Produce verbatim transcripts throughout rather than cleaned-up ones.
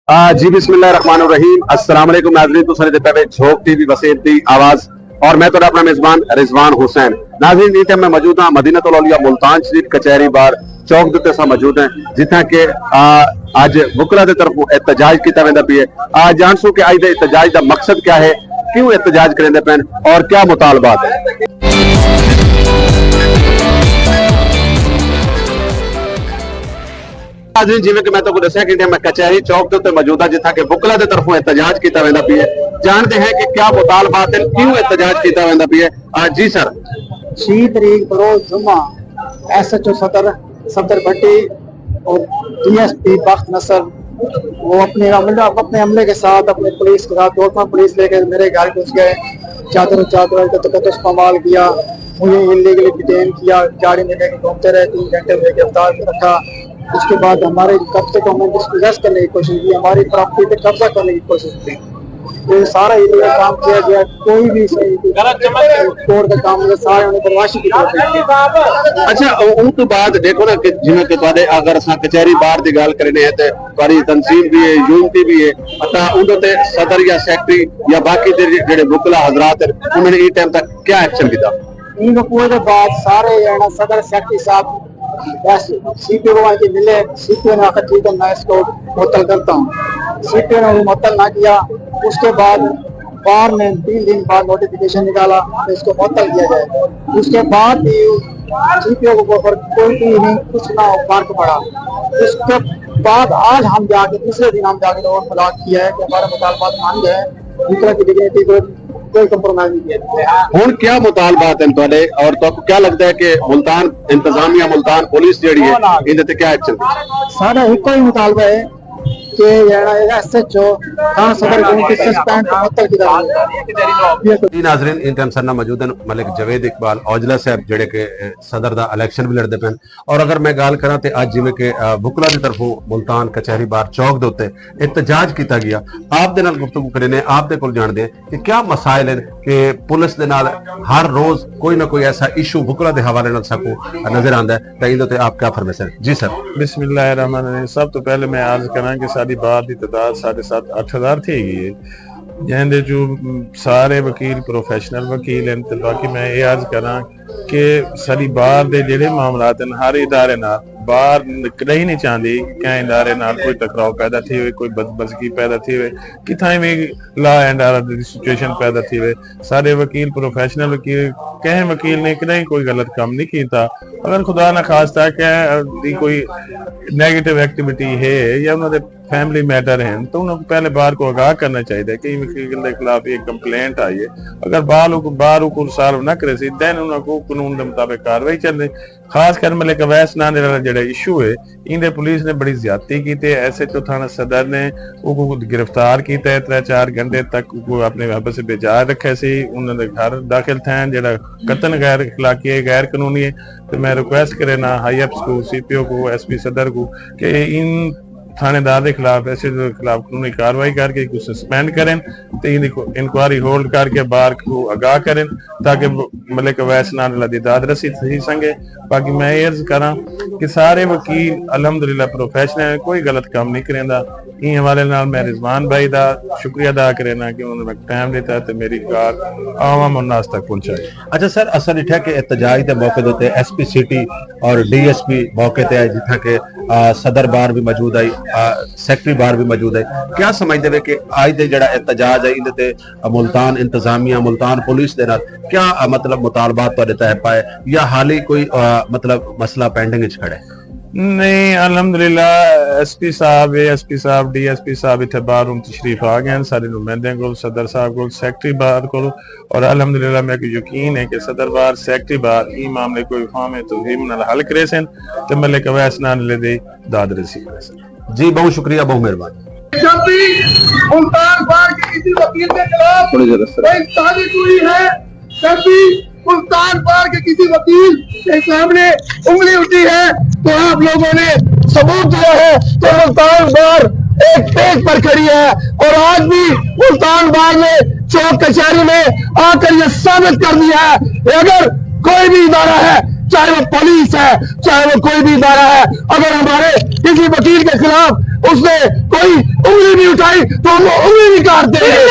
آ، جی، بسم اللہ الرحمن الرحیم۔ السلام علیکم ناظرین، تساں دے پہلے جھوک ٹی وی وسیب دی آواز اور میں تہاڈا اپنا میزبان رضوان حسین۔ ناظرین، ایں ٹائم میں موجود ہاں مدینۃ الاولیاء ملتان شریف کچہری بار چوک دے تے اساں موجود ہیں، جتھاں کہ، آ، اج وکلا دے طرفوں احتجاج کیتا ویندا پیا ہے۔ آ، جانسوں کہ اج دے احتجاج دا مقصد کیا ہے، کیوں احتجاج کریندے پئن اور کیا مطالبات ہیں۔ ناظرین، جیویں کہ میں تہاکوں ݙسیا کہ میں کچہری چوک دے اتے موجود ہاں، جتھاں کہ وکلا دے طرفوں احتجاج کیتا ویندا پیا ہے۔ جانتے ہیں کہ کیا مطالبات ہیں، کیوں احتجاج کیتا ویندا پیا ہے۔ آ، جی سر۔ چھی تریخ بروز جمعہ ایس ایچ او صدر، صدر بھٹی اور ڈی ایس پی بخت نصر، وہ اپنے عملہ، اپنے عملے کے ساتھ، اپنے پولیس کے ساتھ، دو پولیس لے کے میرے گھر گھس گئے، چادر چادر کا تقدس پامال کیا، مجھے انلیگلی ڈیٹین کیا، گاڑی میں لے کے گھومتے رہے، تین گھنٹے مجھے گرفتار رکھا۔ اس کے بعد ہمارے دفتر کو ہمیں ڈسپوزیس کرنے کی کوشش کی، ہماری پراپرٹی پہ قبضہ کرنے کی کوشش کی۔ یہ سارا انلیگل کام کیا گیا، کوئی بھی اس میں کورٹ کا کام نہیں، سارے انہیں بدمعاشی کی طرف۔ اچھا، اوں توں بعد ݙیکھو نا کہ جیویں کہ تہاݙے، اگر اساں کچہری بار دی ڳالھ کریندے ہیں تے تہاݙی تنظیم بھی ہے، یونٹی بھی ہے، تاں اوندے تے صدر یا سیکرٹری یا باقی دے جڑے وکلا حضرات ہیں، انہوں نے ایں ٹائم تک کیا ایکشن کیتا؟ ان وقوع کے بعد سارے، یعنی، صدر سیکرٹری صاحب بس سی پی او کو وہاں کے ملے، سی پی او نے آخر ٹھیک ہے، میں اس کو معطل کرتا ہوں۔ سی پی او نے وہ معطل نہ کیا۔ اس کے بعد بار نے تین دن بعد نوٹیفکیشن نکالا کہ اس کو معطل کیا جائے۔ اس کے بعد بھی سی پی او کو اوپر کوئی بھی نہیں، کچھ نہ فرق پڑا۔ اس کے بعد آج ہم جا کے، تیسرے دن ہم جا کے اور ملاقات کیا ہے کہ ہمارا مطالبات مان گئے ہیں، دوسرا کی ڈگنیٹی کو کوئی کمپرومائز نہیں کیا۔ ہن کیا مطالبات ہیں تہاڈے اور تہاکوں کیا لگدا ہے کہ ملتان انتظامیہ، ملتان پولیس جیڑھی ہے، ایندے تے کیا ایکشن؟ ساڈا ہکو ہی مطالبہ ہے کہ جیڑھا ایس ایچ او تھانہ صدر کوں سسپینڈ تے معطل کیتا ونجے۔ جی ناظرین، ان ٹائم ساڈے نال موجود ہیں ملک جاوید اقبال اوجلا صاحب، جیڑھے کہ، اے، صدر دا الیکشن بھی لڑدے پئن۔ اور اگر میں گالھ کراں تے اج جیویں کہ، آ، وکلا دی طرفوں ملتان کچہری بار چوک دے اتے احتجاج کیتا گیا، آپ دے نال گفتگو کرینے، آپ دے کول جاندے ہیں کہ کیا مسائل ہیں کہ پولیس دے نال ہر روز کوئی نہ کوئی ایسا ایشو وکلا دے حوالے نال ساکوں نظر آندا ہے، تے ایندے تے آپ کیا فرمیسن؟ جی سر۔ بسم اللہ الرحمن الرحیم۔ سب تو پہلے میں عرض کراں کہ ساڈی بار دی تعداد ساڈھے ست اٹھ ہزار تھی گئی ہے، جیندے چوں سارے وکیل پروفیشنل وکیل ہیں، تے باقی میں یہ عرض کراں کہ ساݙی بار دے جیڑھے معاملات ہن، ہر ادارے نال، بار کݙاہیں نہیں چاہندی کہ کہیں ادارے نال کوئی ٹکراؤ پیدا تھی ہوئے، کوئی بدمزگی پیدا تھی ہوئے، کتھائیں وی لا اینڈ آرڈر دی سچویشن پیدا تھی ہوئے۔ ساݙے وکیل پروفیشنل وکیل، کہیں وکیل نے کݙاہیں کوئی غلط کم نہیں کیتا۔ اگر خدا نخواستہ کہیں دی کوئی نیگیٹو ایکٹیویٹی ہے یا انہاں دے فیملی میٹر ہیں تو انہاں کوں پہلے بار کوں آگاہ کرنا چاہیے کہ ایویں کہیں دے خلاف یہ کمپلینٹ آئی ہے۔ اگر بار کوں، بار کوں سالو نہ کریسی، دین انہاں کوں قانون دے مطابق کاروائی چلنی۔ خاص کر ملک اویس نانے والا جڑا ایشو ہے، ایندے پولیس نے بڑی زیادتی کیتی ہے۔ ایس ایچ او تھانہ صدر نے اوکوں گرفتار کیتا ہے، ترے چار گھنٹے تک اوکوں اپنے حبس بجا رکھے سی، انہاں دے گھر داخل تھین، جڑا قطعاً غیر اخلاقی ہے، غیر قانونی ہے۔ تے میں ریکویسٹ کرینا ہائی اپس کوں، سی پی او کوں، ایس پی صدر کوں کہ ان تھاݨے دار دے خلاف، ایس ایچ او دے خلاف قانونی کاروائی کر کے کوں سسپینڈ کرن تے ایندی کو-، انکوائری ہولڈ کر کے بار کوں آگاہ کرن تاکہ ملک اویس نانے والا دی داد رسی تھی سنگے۔ باقی میں یہ عرض کراں کہ سارے وکیل الحمدللہ پروفیشنل ہیں، کوئی غلط کم نہیں کریندا۔ ایں حوالے نال میں رضوان بھائی دا شکریہ ادا کرینا کہ انہوں نے میکوں ٹائم ݙتا تے میری ڳالھ عوام الناس تک پہنچائی۔ اچھا سر، اساں ݙٹھا کہ احتجاج دے موقع دے اتے ایس پی سٹی اور ڈی ایس پی موقع تے آئے، جتھاں کہ، آ، صدر بار بھی موجود آئی، آ، سیکرٹری بار بھی موجود آئی۔ کیا سمجھدے وے کہ آج دے جڑا احتجاج ہے، ایندے تے ملتان انتظامیہ، ملتان پولیس دے نال کیا، آ، مطلب مطالبات تہاݙے تحت پائے یا حالی کوئی، آ، مطلب مسئلہ پینڈنگ وچ کھڑے؟ نہیں، الحمدللہ، ایس پی صاحب، اے ایس پی صاحب، ڈی ایس پی صاحب اتھے باہروں تشریف آ گئے ہیں، سارے نمائندے کول، صدر صاحب کول، سیکرٹری بار کول، اور الحمدللہ میکوں یقین ہے کہ صدر بار، سیکرٹری بار ایں معاملے کوں فہم توفہیم نال حل کریسن تے ملک اویس نانے والا دی داد رسی کریسن۔ جی، بہت شکریہ، بہت مہربانی۔ جب بھی ملتان بار کے کسی وکیل کے خلاف کوئی تحریک ہوئی ہے، جب بھی ملتان بار کے کسی وکیل کے سامنے انگلی اٹھی ہے، تو آپ لوگوں نے ثبوت دیا ہے کہ ملتان بار ایک پیج پر کھڑی ہے۔ اور آج بھی ملتان بار نے چوک کچہری میں آ کر یہ ثابت کر دیا ہے کہ اگر کوئی بھی ادارہ ہے، چاہے وہ پولیس ہے، چاہے وہ کوئی بھی ادارہ ہے، اگر ہمارے کسی وکیل کے خلاف اس نے کوئی انگلی بھی تو ہم عمری نکال دیں گے۔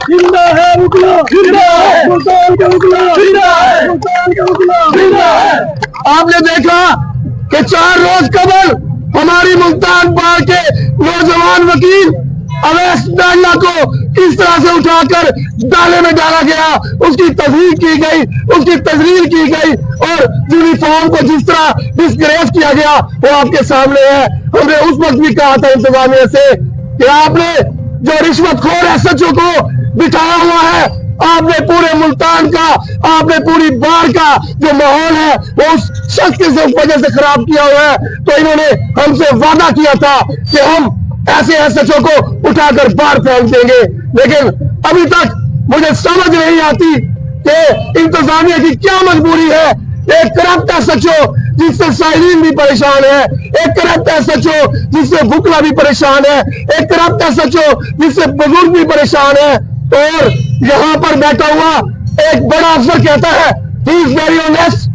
زندہ ہے وکلا، زندہ ہے ملتان کا وکلا، زندہ ہے ملتان کا وکلا، زندہ ہے۔ آپ نے دیکھا کہ چار روز قبل ہماری ملتان بار کے نوجوان وکیل اویس ڈانڈا کو کس طرح سے اٹھا کر ڈالے میں ڈالا گیا، اس کی توہین کی گئی، اس کی تذلیل کی گئی اور یونیفارم کو جس طرح ڈسگریس کیا گیا، وہ آپ کے سامنے ہے۔ ہم نے اس وقت بھی کہا تھا انتظامیہ سے کہ آپ نے جو رشوت خور ایس ایچ او کو بٹھایا ہوا ہے، آپ نے پورے ملتان کا، آپ نے پوری بار کا جو ماحول ہے، وہ اس شخص کی وجہ سے خراب کیا ہوا ہے۔ تو انہوں نے ہم سے وعدہ کیا تھا کہ ہم ایسے ایس ایچ او کو اٹھا کر باہر پھینک دیں گے، لیکن ابھی تک مجھے سمجھ نہیں آتی کہ انتظامیہ کی کیا مجبوری ہے۔ ایک کرپٹ ایس ایچ او جس سے سائلین بھی پریشان ہے، ایک کرپٹ ایس ایچ او جس سے وکلا بھی پریشان ہے، ایک کرپٹ ایس ایچ او جس سے بزرگ بھی پریشان ہے، اور یہاں پر بیٹھا ہوا ایک بڑا افسر کہتا ہے، ہی از ویری آنیسٹ۔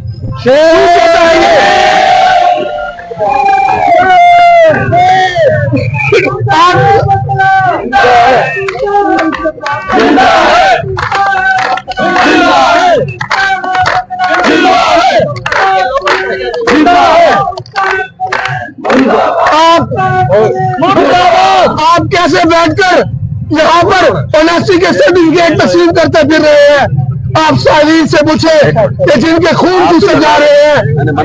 آپ آپ کیسے بیٹھ کر یہاں پر اونیسٹی کے سرٹیفکیٹ تقسیم کرتے پھر رہے ہیں؟ آپ سائلین سے پوچھے کہ جن کے خون چوسے جا رہے ہیں،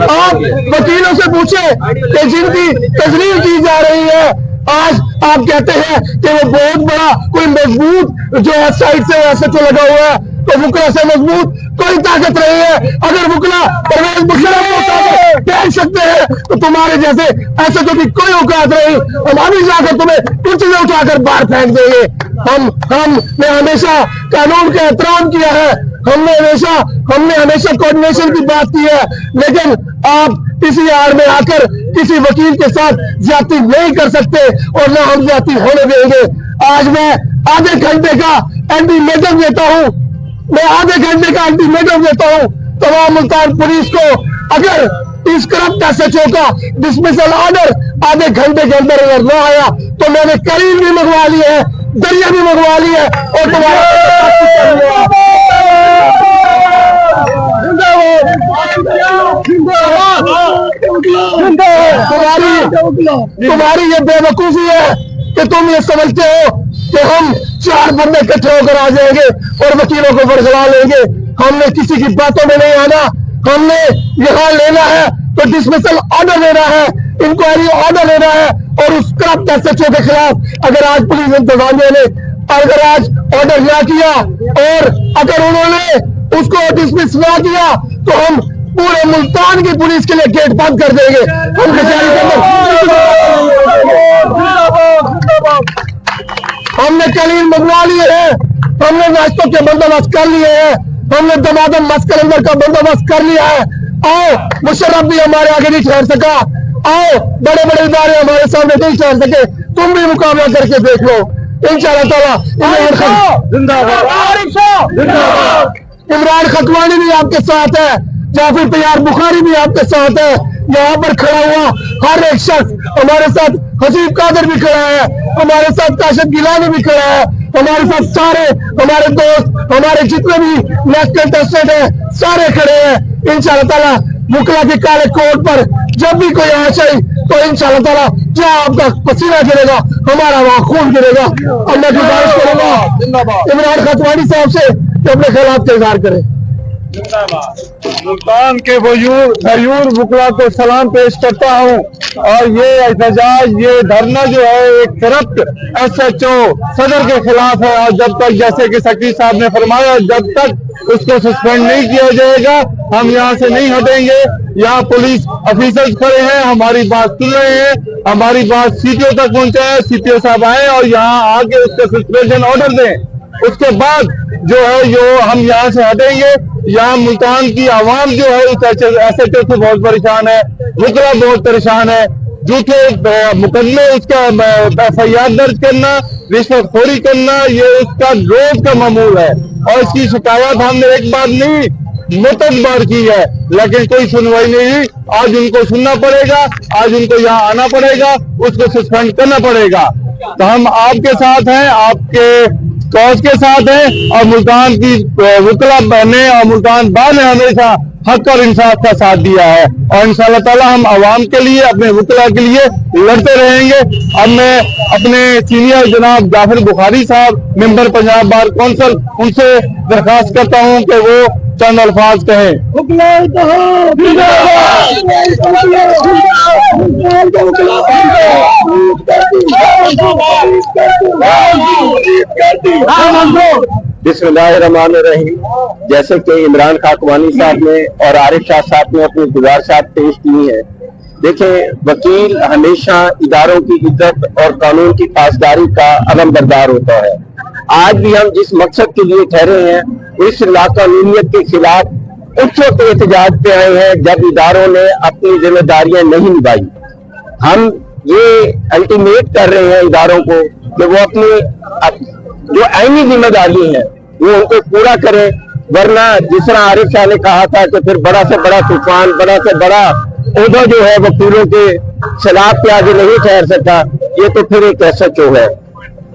آپ وکیلوں سے پوچھے کہ جن کی تذلیل کی جا رہی ہے۔ آج آپ کہتے ہیں کہ وہ بہت بڑا کوئی مضبوط جو ہے سائیڈ سے ایسا تو لگا ہوا ہے، تو وکلا سے مضبوط کوئی طاقت نہیں ہے۔ اگر وکلا پرویز مشرف کو طاقت پھینک سکتے ہیں تو تمہارے جیسے ایسے تو بھی کوئی اوقات نہیں۔ ہم ابھی جا کر تمہیں کرسی سے اٹھا کر باہر پھینک دیں گے۔ ہم ہم نے ہمیشہ قانون کا احترام کیا ہے، ہم نے ہمیشہ ہم نے ہمیشہ کوآرڈینیشن کی بات کی ہے، لیکن آپ اسی آڑ میں آ کر کسی وکیل کے ساتھ زیادتی نہیں کر سکتے اور نہ ہم زیادتی ہونے دیں گے۔ آج میں آدھے گھنٹے کا الٹیمیٹم دیتا ہوں، میں آدھے گھنٹے کا الٹیمیٹم دیتا ہوں تمام ملتان پولیس کو۔ اگر اس کرپٹ ایس ایچ او کا ڈسمسل آرڈر آدھے گھنٹے کے اندر اگر نہ آیا تو میں نے قلیل بھی منگوا لی ہے، دریا بھی منگوا لی ہے اور تمہارا تمہاری تمہاری یہ بے وقوفی ہے کہ تم یہ سمجھتے ہو کہ ہم چار بندے اکٹھے ہو کر آ جائیں گے اور وکیلوں کو ورغلا لیں گے۔ ہم نے کسی کی باتوں میں نہیں آنا، ہم نے یہاں لینا ہے تو ڈسمسل آرڈر لینا ہے، انکوائری آرڈر لینا ہے۔ اور اس کرپٹ ایس ایچ او کے خلاف اگر آج پولیس انتظامیہ نے اگر آج آرڈر نہ کیا اور اگر انہوں نے اس کو ڈسمس نہ کیا تو ہم پورے ملتان کی پولیس کے لیے گیٹ بند کر دیں گے۔ ہم کچہری کے اندر ہم نے قلیل منگوا لیے ہیں، ہم نے ناشتوں کے بندوبست کر لیے ہیں، ہم نے دمادم مس کلندر کا بندوبست کر لیا ہے۔ آؤ، مشرف بھی ہمارے آگے نہیں ٹھہر سکا، آؤ، بڑے بڑے ادارے ہمارے سامنے نہیں ٹھہر سکے، تم بھی مقابلہ کر کے دیکھ لو۔ ان شاء اللہ تعالیٰ عمران خان زندہ باد۔ عمران خطوانی بھی آپ کے ساتھ ہے، جعفر طیار بخاری بھی آپ کے ساتھ ہے۔ یہاں پر کھڑا ہوا ہر ایک شخص، ہمارے ساتھ حسیب قادر بھی کھڑا ہے، ہمارے ساتھ کاشف گیلانی بھی کھڑا ہے، ہمارے ساتھ سارے ہمارے دوست، ہمارے جتنے بھی نیشنل ٹرسٹڈ ہیں، سارے کھڑے ہیں۔ ان شاء اللہ تعالیٰ وکلا کے کالے کوٹ پر جب بھی کوئی آ جائے تو ان شاء اللہ تعالیٰ جہاں آپ کا پسینہ گرے گا، ہمارا وہاں خون گرے گا۔ اور میں گزارش کروں گا عمران خطوانی صاحب سے کہ اپنے خیالات کا اظہار کریں۔ ملتان کے غیور غیور وکلا کو سلام پیش کرتا ہوں، اور یہ احتجاج، یہ دھرنا جو ہے، ایک کرپٹ ایس ایچ او صدر کے خلاف ہے، اور جب تک، جیسے کہ سیکرٹری صاحب نے فرمایا، جب تک اس کو سسپینڈ نہیں کیا جائے گا، ہم یہاں سے نہیں ہٹیں گے۔ یہاں پولیس آفیسرز کھڑے ہیں، ہماری بات سن رہے ہیں، ہماری بات سی پی او تک پہنچائیں، سی پی او صاحب آئیں اور یہاں آ کے اس کا سسپینشن آرڈر دیں۔ اس کے بعد جو ہے، جو ہم یہاں سے ہٹیں گے، یہاں ملتان کی عوام جو ہے، اس ایس ایچ او سے بہت پریشان ہے، وکلا بہت پریشان ہے۔ جھوٹے، آ، مقدمے، اس کا، آ، ایف آئی آر درج کرنا، رشوت خوری کرنا، یہ اس کا روز کا معمول ہے۔ اور اس کی شکایات ہم نے ایک بار نہیں، متعدد بار کی ہے، لیکن کوئی سنوائی نہیں ہوئی۔ آج ان کو سننا پڑے گا، آج ان کو یہاں آنا پڑے گا، اس کو سسپینڈ کرنا پڑے گا۔ تو ہم آپ کے ساتھ ہیں، آپ کے کاز کے ساتھ ہیں، اور ملتان کی، آ، وکلا نے اور ملتان بار نے ہمیشہ حق اور انصاف کا ساتھ دیا ہے، اور انشاءاللہ تعالیٰ ہم عوام کے لیے، اپنے وکلا کے لیے لڑتے رہیں گے۔ اب میں اپنے سینئر جناب جعفر بخاری صاحب، ممبر پنجاب بار کونسل، ان سے درخواست کرتا ہوں کہ وہ چند الفاظ کہیں۔ وکلا اتحاد زندہ باد۔ بسم اللہ الرحمن الرحیم۔ جیسے کہ عمران خاکوانی صاحب نے اور عارف شاہ صاحب نے اپنی گزارشات پیش کی ہیں، دیکھیں، وکیل ہمیشہ اداروں کی عزت اور قانون کی پاسداری کا علم بردار ہوتا ہے۔ آج بھی ہم جس مقصد کے لیے ٹھہرے ہیں، اس لاقانونیت کے خلاف اس وقت احتجاج پہ آئے ہیں، جب اداروں نے اپنی ذمہ داریاں نہیں نبھائی۔ ہم یہ الٹیمیٹ کر رہے ہیں اداروں کو کہ وہ اپنی، اپ-، جو آئینی ذمہ داری ہیں، وہ ان کو پورا کریں، ورنہ جس طرح عارف شاہ نے کہا تھا کہ پھر بڑا سے بڑا طوفان، بڑا سے بڑا عہدہ جو ہے وکیلوں کے سیلاب کے آگے نہیں ٹھہر سکتا، یہ تو پھر ایک ایس ایچ او ہے۔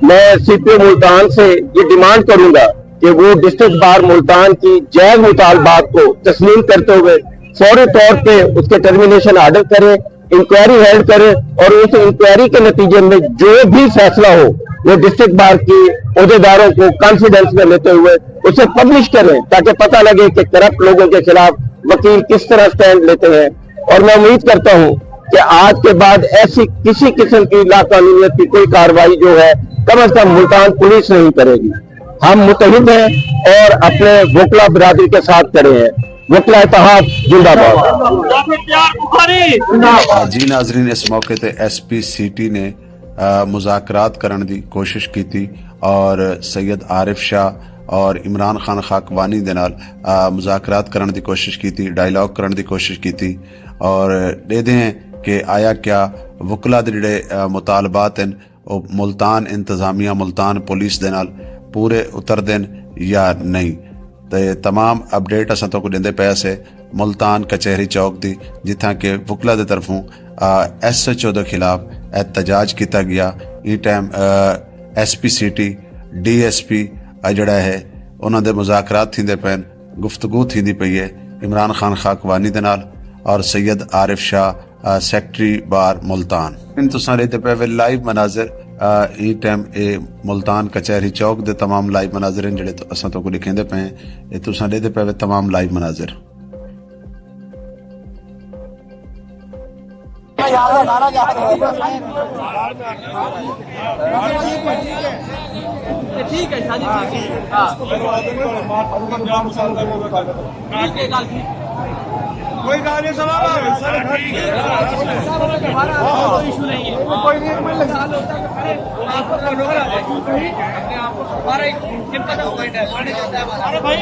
میں سی پی او ملتان سے یہ ڈیمانڈ کروں گا کہ وہ ڈسٹرکٹ بار ملتان کی جائز مطالبات کو تسلیم کرتے ہوئے فوری طور پہ اس کے ٹرمینیشن آرڈر کریں، انکوائری ہیلڈ کریں اور اس انکوائری کے نتیجے میں جو بھی فیصلہ ہو، وہ ڈسٹرکٹ بار کے عہدیداروں کو کانفیڈنس میں لیتے ہوئے اسے پبلش کریں، تاکہ پتہ لگے کہ کرپٹ لوگوں کے خلاف وکیل کس طرح سٹینڈ لیتے ہیں۔ اور میں امید کرتا ہوں کہ آج کے بعد ایسی کسی قسم کی لاقانونیت کی کوئی کارروائی جو ہے، کم از کم ملتان پولیس نہیں کرے گی۔ ہم متحد ہیں اور اپنے وکلا برادری کے ساتھ کھڑے ہیں۔ وکلا اتحاد زندہ باد۔ جی ناظرین، اس موقع تے ایس پی سٹی نے، آ، مذاکرات کرݨ دی کوشش کیتی اور سید عارف شاہ اور عمران خان خاکوانی دے نال، آ، مذاکرات کرݨ دی کوشش کیتی، ڈائیلاگ کرݨ دی کوشش کیتی اور ݙیدھے ہیں کہ آیا کیا وکلا دے جڑے، آ، مطالبات ہیں، او ملتان انتظامیہ، ملتان پولیس دے نال پورے اتردن یا نہیں۔ تے تمام اپڈیٹ اساں تہاکوں ݙیندے پئے ہاسے ملتان کچہری چوک دی، جتھاں کہ وکلا دے طرفوں، آ، ایس ایچ او دے خلاف احتجاج کیتا ڳیا۔ ایں ٹائم، آ، ایس پی سٹی، ڈی ایس پی، آ، جڑا ہے، انہاں دے مذاکرات تھیندے پئن، گفتگو تھیندی پئی ہے عمران خان خاکوانی دے نال اور سید عارف شاہ، آ، سیکرٹری بار ملتان۔ ہݨ تساں ݙیہدے پئے وے لائیو مناظر، آ، ایں ٹائم اے ملتان کچہری چوک دے تمام لائیو مناظر ہیں جڑے تو اساں تہاکوں ݙکھیندے پئے ہیں۔ اے تساں ݙیہدے پئے وے تمام لائیو مناظر۔ ٹھیک ہے شاہ جی، ٹھیک ہے۔ ہاں۔ ٹھیک ہے، گل ٹھیک۔ کوئی گل نہیں، سلام ہے، سارے ٹھیک ہے۔ ہمارا کوئی ایشو نہیں ہے۔ کوئی نہیں، میں لگا لو۔ آپ کو کنٹرول ہے۔ اپنے آپ کو ہمارا ایک چنتا کا پوائنٹ ہے۔ ارے بھائی،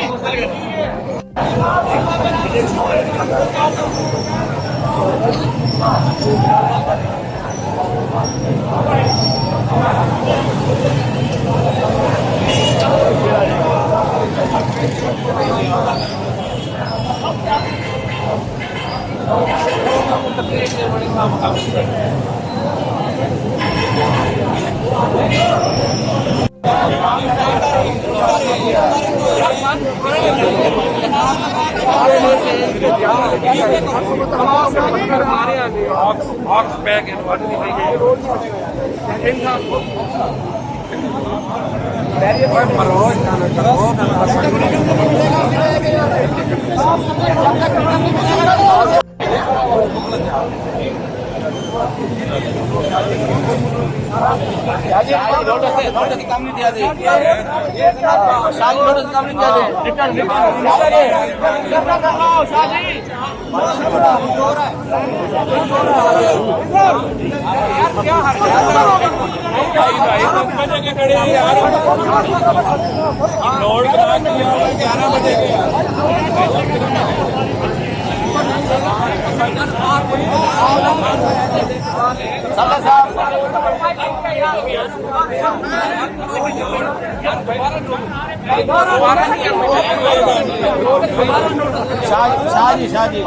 شاہ، شاہ جی، شاہ جی۔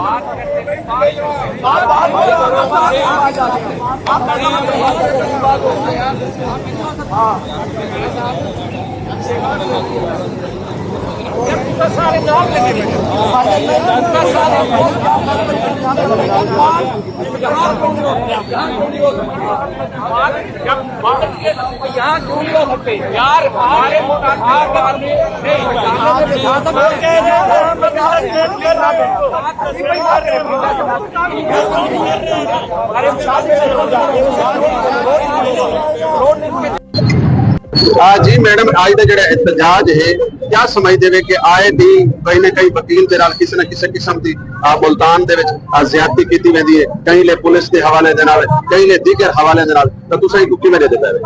آ جی میڈم، اڄ دا جڑا احتجاج ہے، کیا سمجھدے وے کہ آئے ݙینہہ کہیں نہ کہیں وکیل دے نال کسی نہ کسی قسم دی، آ، ملتان دے وچ، آ، زیادتی کیتی ویندی ہے، کہیں لے پولیس دے حوالے دے نال، کہیں لے دیگر حوالے دے نال، تاں تساں ایکوں کیویں ݙیہدے پئے وے؟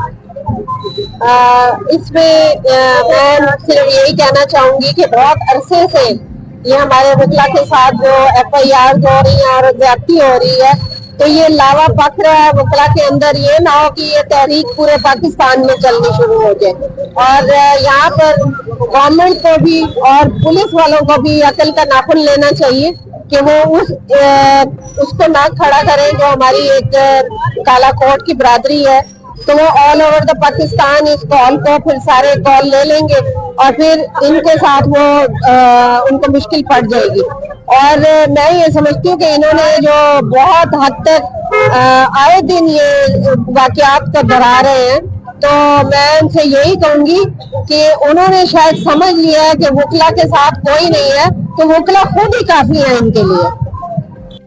آ، اس میں، آ، میں صرف یہی کہنا چاہوں گی کہ بہت عرصے سے یہ ہمارے وکلا کے ساتھ جو ایف آئی آر ہو رہی ہیں اور زیادتی ہو رہی ہے، تو یہ لاوا فخر وکلا کے اندر یہ نہ ہو کہ یہ تحریک پورے پاکستان میں چلنی شروع ہو جائے۔ اور، آ، یہاں پر گورنمنٹ کو بھی اور پولیس والوں کو بھی عقل کا ناخن لینا چاہیے کہ وہ اس، آ، اس کو نہ کھڑا کریں جو ہماری ایک، آ، کالا کوٹ کی برادری ہے، تو وہ آل اوور دا پاکستان اس کال کو پھر سارے کال لے لیں گے اور پھر ان کے ساتھ وہ، آ، ان کو مشکل پڑ جائے گی۔ اور میں یہ سمجھتی ہوں کہ انہوں نے جو بہت حد تک، آ، آئے دن یہ واقعات کو دہرا رہے ہیں، تو میں ان سے یہی کہوں گی کہ انہوں نے شاید سمجھ لیا ہے کہ وکلا کے ساتھ کوئی نہیں ہے، تو وکلا خود ہی کافی ہے ان کے لیے۔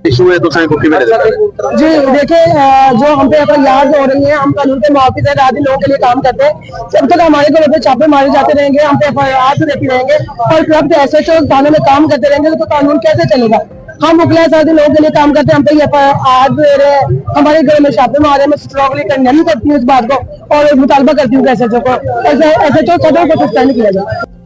ایشو ہے، تساں ایکوں کیویں ݙیہدے پئے وے؟ جی، دیکھیں، آ، جو ہم پہ ایف آئی آر ہو رہی ہیں، ہم قانون کے محافظ ہیں، رات دن لوگوں کے لیے کام کرتے ہیں۔ جب تک ہمارے گھروں پہ چھاپے مارے جاتے رہیں گے، ہم پہ ایف آئی آر دیتے رہیں گے اور کرپٹ ایس ایچ او تھانوں میں کام کرتے رہیں گے، تو قانون کیسے چلے گا؟ ہم وکلا ساتھی لوگوں کے لیے کام کرتے ہیں، ہم پہ ایف آئی آر دے رہے ہیں، ہمارے گھروں میں چھاپے مارے، میں اسٹرانگلی کنڈیم کرتی ہوں اس بات کو اور مطالبہ کرتی ہوں کہ ایس ایچ او کو، ایسے، ایس ایچ او سب کو سسپینڈ کیا جائے۔